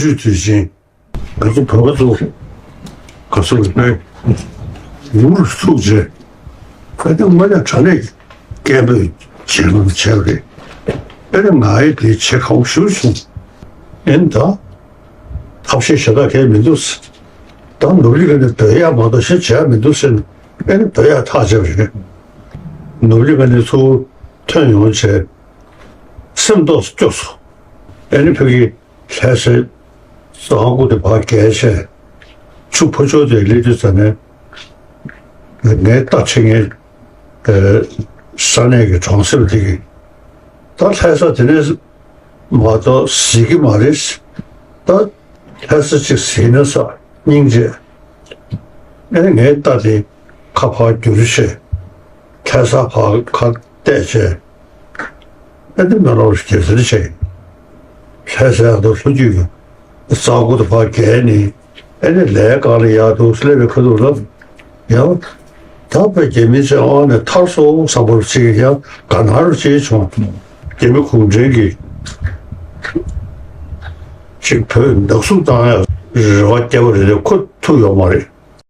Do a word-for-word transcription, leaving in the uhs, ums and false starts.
ཆུ་དུས་ཆེན། ང་ཚོ་བོད་པ་ཚོ་ག་ཚོད་རེད་པས། ཡུལ་ལ་ཐུག་རྗེས་ཨ་ནི་དངོས་གནས་དྲང་གནས་སྐད་འབོད་བྱེད་ལུགས་བྱས་པ་རེད། ཨ་ནི་ང་ཡི་དེ་བྱེད་ཁག་པོ་ཞེ་པོ་བྱུང་། ཨ་ནི་ད་ཐབས་ཤེས་གཞན་དག་གང་ཡང་མི་འདུག་ད་ནོར་ལི་ག་ནས་སྡོད་ཡག་མ་གཏོགས་གཞན་བྱེད་ཡག་མི་འདུག་ཟེར་ནས་ཨ་ནི་སྡོད་ཡག་ཐག་བཅད་པ་རེད། ནོར་ལི་ག་ནས་ཚུར་ཐོན་ཡོང་བྱས་སེམས་རྟོགས་སུ་སྐྱོ་སོང་། ཨ་ནི་ཕ་གི་ལྷ་སའི་རྩ་སྒོ་དེ་ཕར་བརྒལ་བྱས་ཆུ་ཕར་ཕྱོགས་དེར་སླེབས་དུས་ཙམ་ནས་ངའི་རྟ་ཁྲིད་མཁན་ས་གནས་ཀྱི་གྲོང་གསེབ་དེ་གི་ད་ལྷ་ས་དེ་ནས་མ་གཏོགས་གཟིགས་ཀྱི་མ་རེད། ད་ལྷ་ས་གཅིག་གཟིགས་ན་ས་སྙིང་རྗེ། ཨ་ནི་ངའི་རྟ་དེ་ཁ་ཕར་བསྒྱུར་བྱས་ལྷ་ས་ཕར་ཁ་གཏད་བྱས། ཨ་ནི་མེ་ལོང་རྒྱལ་སྲིད་ཆེ། ལྷ་སའི་ཨ་མདོ་ལྷོ་རྒྱུད་ཀྱི་རྩ་སྒོ་དེ་ཕར་བརྒལ་ནས་ཨ་ནི་ལས་ཀ་ལ་ཡག་འདུག་སླེབས་པའི་ཁ་ཐུག་ལ་ཡང་ད་བོད་རྒྱ་མི་ཚོའི་དབང་ནས་ཐར་སོང་བསམ་པ་ཅིག་ཡང་དགའ་སྣང་རུ་ཅིག་བྱུང་། རྒྱ་མི་གུང་ཁྲན་གྱིས་ཅིག་བོད་ནག་བསུབ་བཏང་ཡག་རེ་བ་བརྒྱབ་པ་རེད་དེ་ཁོ་ཐུབ་ཡོད་མ་རེད།